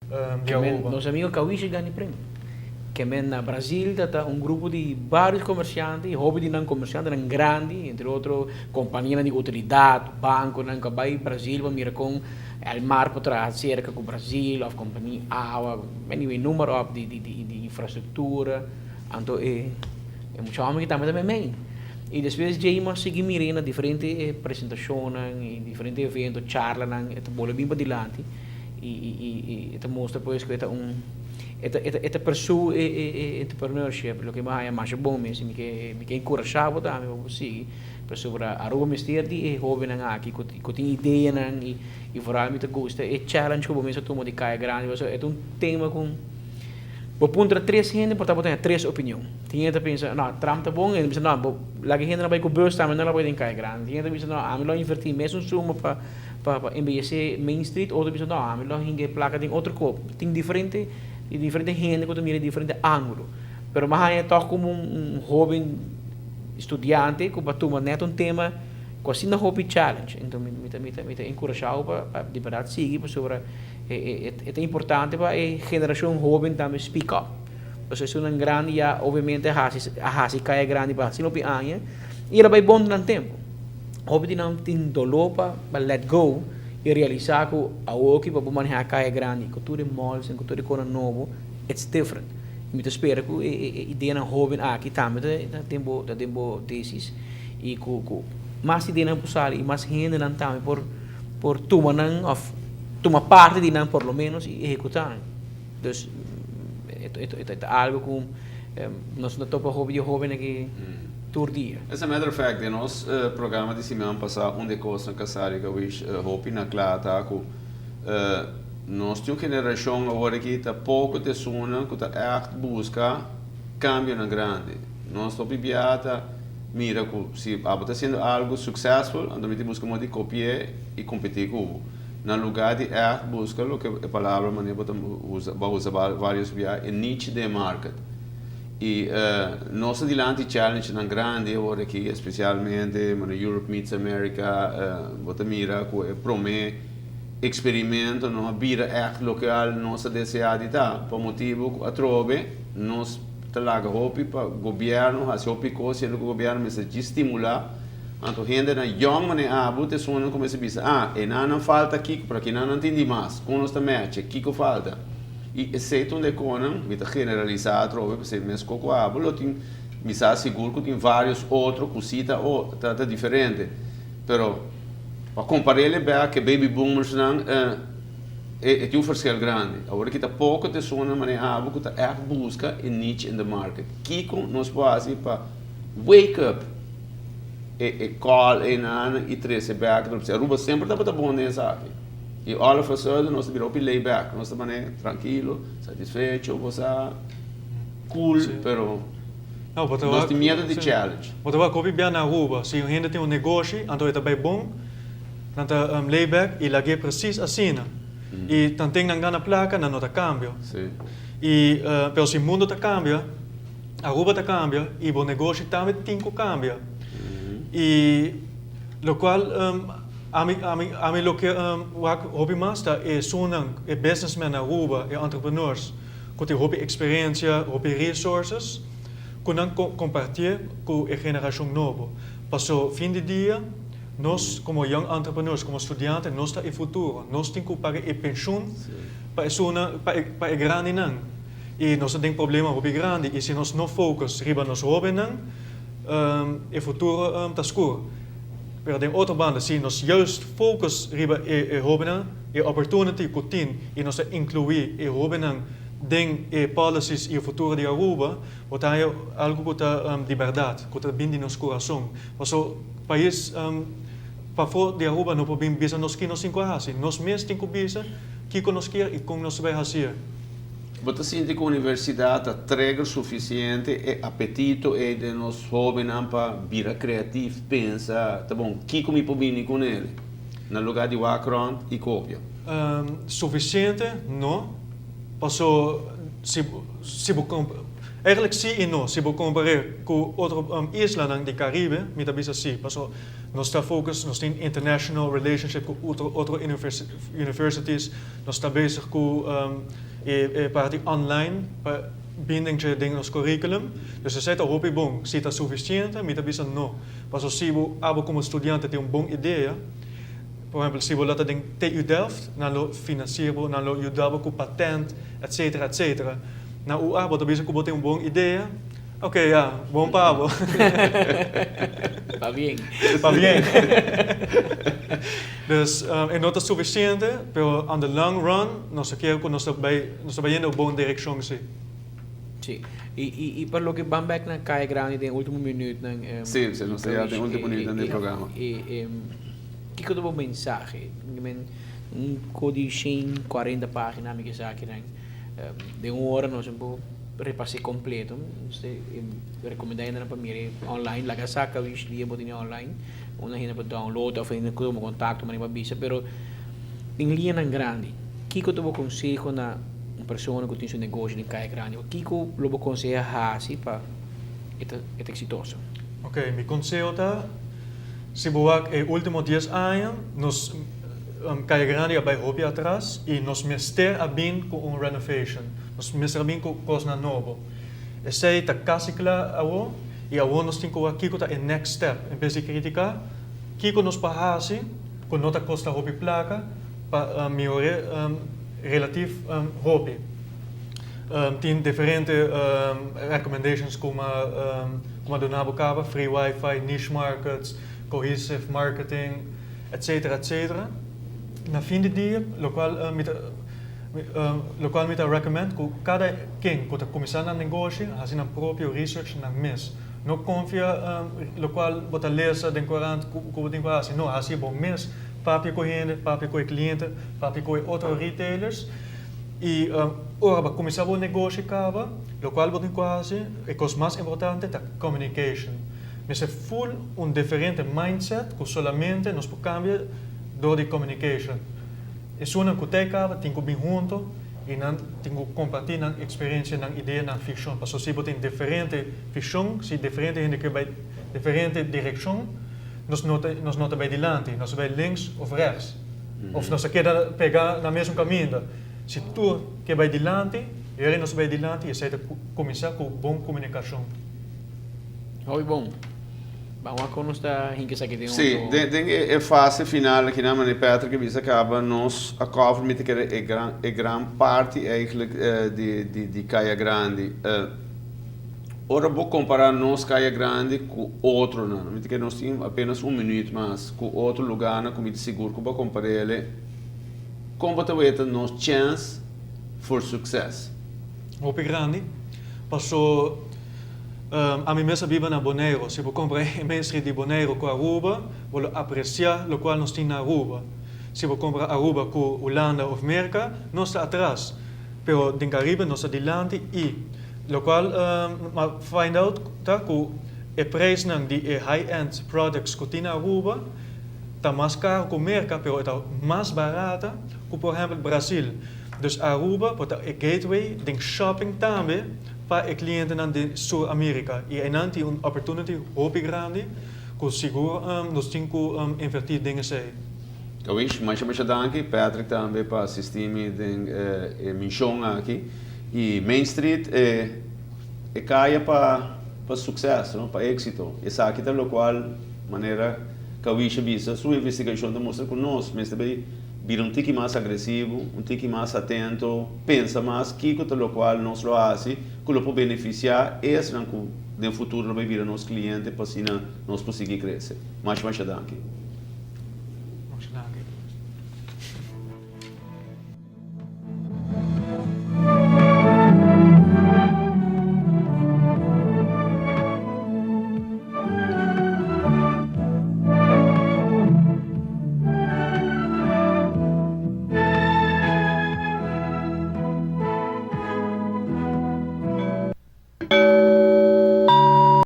Di Aruba. Nos amigo Kawishi gana e premio. Ke men na Brasil ta ta un grupo di varios comerciante y hopi di nan comerciantenan grandi, entre otro companianan di utilidad, banconan cu a bay Brasil pa mira con Elmar por traha cerca cu Brasil of compania awa, anyway noem maar op di di infrastructura. Anto e mucha homber aki tambe ta memey. Y despues djey mi a sigui mir'e na diferente presentacionnan y diferente evento, charlanan, e ta bole bin padilanti. I e ta mustra pues ku e ta un e ta e ta pursue e entrepreneurship loke mi a haña masha bon mes i mi ke mi ke enkurashá bo tambe pa bo sigui pasobra Aruba mester di e hóbennan aki ku ku tin ideanan i foral mi ta gusta e challenge ku bo mes a tuma di Kaya Grandi pasobra e ta un tema ku bo puntra tres hende por ta bo ta haña tres opinion tin hende ta pensa no tram ta bon hende ta bisa no bo laga e hendenan bai ku bus tambe nan lo bai den Kaya Grandi tin hende ta bisa no ami lo invertí mesun suma pa Pa pa embeyesé Main Street, otro bisa no, ami lo hinga e plaka den otro kop. Tin diferente diferente hende ku ta mira diferente ángulo. Pero mi a haña tòg komo un hóben studiante ku pa tuma nèt un tema ku asina hopi challenge. Enton mi mi ta mi ta mi ta enkurashá bo pa pa di bèrdat sigui pasobra e e e ta importante pa e generashon hóben tambe speak up. Pasobra esunnan grandi ya obviamente a hasi a hasi kaya grandi pa asina hopi aña i el a bai bon den nan tempu. Hopi di nan tin doló pa let go i realisá ku awoki pa bo manehá kaya grandi ku tur e malls en ku tur e konan nobo, it's different. I mi ta spera ku e ideanan hóben aki tambe ta den bo ta den bo tesis i ku ku mas ideanan por sali i mas hendenan tambe por por tuma nan òf tuma parti di nan por lo ménos i ehekutá nan. Dus e ta algu ku nos no topa hopi di hóben aki tur dia. As a matter of fact, den nos programa di siman pasá un di e kosnan ku a sali ku a wish hopi na kla ta ku nos tin un generashon awor aki ta poko ta esunnan ku ta ègt buska kambionan grandi. Nos hopi bia ta mira ku si abo ta hasiendo algu successful anto mi ta buska moda di kopi'é i kompetí ku bo. Na lugá di ègt buska loke e palabra manera bo ta usa, bo a usa vários bia, e niche den e market. I nos ta dilanti challengenan grandi awor aki, espesialmente manera Europe meets America, bo ta mira ku e promé eksperimento no a bira ègt loke al nos a deseá di ta, pa motibu ku atrobe nos ta laga hopi pa gobièrnu hasi hopi kos, siendo ku gobièrnu mester djis stimulá. Anto hendenan yòn manera abo ta esunnan kuminsá bisa, Ah, e nannan falta kiko, pero aki nannan tin di mas. Kon nos ta mèche? Kiko falta? I esei ta un dekonan, mi ta generalisá atrobe, pasobra meskos ku abo lo tin, mi sa sigur ku tin vários otro ku sí ta ta ta diferente. Pero pa kompar'é el bèk ku e baby boomersnan, e e tin un verschil grandi. Awor aki ta poko ta esunnan manera abo ku ta ègt buska e niche in the market. Kiko nos por hasi pa wake up? E e call einan y trece bek pero Aruba semper tabata bon den esaki y all of a sudden nos ta bira hopi lay back nos ta mane trankilo satisfecho bo sa cool pero nos tin miedo di challenge. Bo ta wak hopi bia na Aruba si un hende tin un negoshi anto e ta bay bon nan ta lay back y lag'e precies asina y tanten nan gana placa nan no ta cambio y pero si mundo ta cambia. Aruba ta cambia y bo negoshi tambe tin cu cambia. Y locual ami ami ami lo ke wak hopi mas ta esunnan, e businessmen na Aruba, e entrepreneurs cu tin hopi experiencia, hopi resources cu nan compartie cu e generacion nobo. Paso fin di dia nos como young entrepreneurs, como studiante nos ta e futuro, nos tin cu paga e pensioen pa esunnan pa e grandinan. I nos ta den problema hopi grandi i si nos no focus riba nos hobennan e futuro ta skur. Pero den otro banda si nos juist focus riba e hobennan, e opportunity ku tin i nos ta inclui e hobennan den e policies i e futuro di Aruba, bo ta haña algu ku ta di bèrdat, ku ta bin di nos kurason. Paso pais pafó di Aruba no por bin bisa nos ki nos tin ku hasi. Nos mes tin ku bisa kiko nos kier i kon nos ta bai hasié. Bo ta sinti ku universidat ta trigger sufisiente e apetito ei den nos hóbennan pa bira kreatif, pensa, ta bon, kiko mi por bini ku nel? Na lugá di wak rònt i kopia. Sufisiente no, paso si si bo Eigenlijk si y no. Si bo compara cu otro islanan di Caribe, mi ta bisa si. Paso nos ta focus, nos tin international relationship cu otro universities, nos ta bezig cu e parti online pa binding den nos curriculum. Dus esey ta hopi bon. Si ta suficiente, mi ta bisa no. Paso si bo abo como studiante tin un bon idea, por ehempel, si bo lata den TU Delft, nan lo financier bo, nan lo yuda bo cu patent, etc. Etc. Na UA bo ta bisa cu bo tin un bon idea, ok, ya, bon pa bo. Pa bien. Pa bien. Dus e no ta suficiente, pero on the long run nos ta kier cu nos ta bay yendo bon direccion si. Si. Y pa loke ban back na Caya Grandi den ultimo minuut nan. Si, nos ta den ultimo minuut di programa. E kico ta bo mensahe? Un codigo 140 pagina mi kier aki nan. Den un ora nos un poco repasa completo. Recomenda nan pa mira online, laga saca wish dia bo tin online. Un hende pa download of hende tuma contacto pa bisa, pero den liñanan grandi. Kico ta bo conseho na un persona cu tin su negoshi den Caya Grandi? Kico lo bo conseha hasi pa e ta exitoso? Ok, mi conseho ta, si bo wak e ultimo 10 aña, nos Caya Grandi a bay hopi atras y nos mester a bin cu un renovation. Nos mester a bin cu cosnan nobo. Esey ta casi cla awo y awo nos tin cu kico ta e next step. En bes di critica, kico nos por hasi, cu no ta costa hopi placa, pa mehora relatief hopi. Tin diferente recommendations como duna bo caba, free wifi, niche markets, cohesive marketing, etc. Etc. Na fin di dia, locual mi ta recommend cu cada ken cu ta cuminsa nan negoshi, haci nan propio research nan mes. No confia locual bo ta lesa den corant cu bo tin cu haci. No, haci bo mes. Papia cu hende, papia cu cliente, papia cu otro retailers. Y ora bo cuminsa bo negoshi caba, locual bo tin cu haci, e cos mas importante ta communication. Mester full un diferente mindset cu solamente nos por cambia door di communication. Esunnan cu ta caba tin cu bin hunto y nan tin cu comparti nan experiencia, nan idea, nan vision. Paso si bo tin diferente vision, si diferente hende kier bay diferente direccion, nos no ta bay dilanti, nos ta bay links of rechts. Of nos ta keda pega na mesun caminda. Si tur kier bay dilanti, y nos bay dilanti y esey ta cuminsa cu bon comunicacion. Hopi bon. Ban wak nos ta hinca esaki den Si, otro. den e fase final aki na manera Patrick a bisa caba, nos a cover mi ta kere e gran parti eigenlijk di Caya Grandi. Ora bo compara nos Caya Grandi cu otro nan, mi ta kere nos tin apenas un minuut mas, cu otro lugar nan cu mi ta sigur cu bo comparele, con bo ta weta nos chance for success? Hopi grandi. Paso ami mes a biba na Bonaire. Si bo compara e Main Street di Bonaire cu Aruba, bo lo aprecia locual nos tin na Aruba. Si bo compara Aruba cu Hulanda of Merca, nos ta atras. Pero den Caribe nos ta dilanti y locual m'a find out ta cu e prijsnan di e high-end products cu tin na Aruba ta mas caro cu Merca, pero ta mas barata cu, por ehempel, Brasil. Dus Aruba por ta e gateway den shopping tambe pa e clientenan di Sur America. Y einan tin un opportunity hopi grandi cu sigur nos tin cu inverti den esey. Kawish, masha masha danki. Patrick tambe pa asisti mi den e mision aki. Y Main Street e caya pa suceso, no? Pa exito. Esaki ta locual manera Kawish bisa, su investigacion ta mustra cu nos mester bay bira un tiki mas agresivo, un tiki mas atento, pensa mas kico ta locual nos lo haci, cu lo por beneficia esnan cu den futuro lo bay bira nos cliente pa asina nos por sigui crece. Masha masha danki.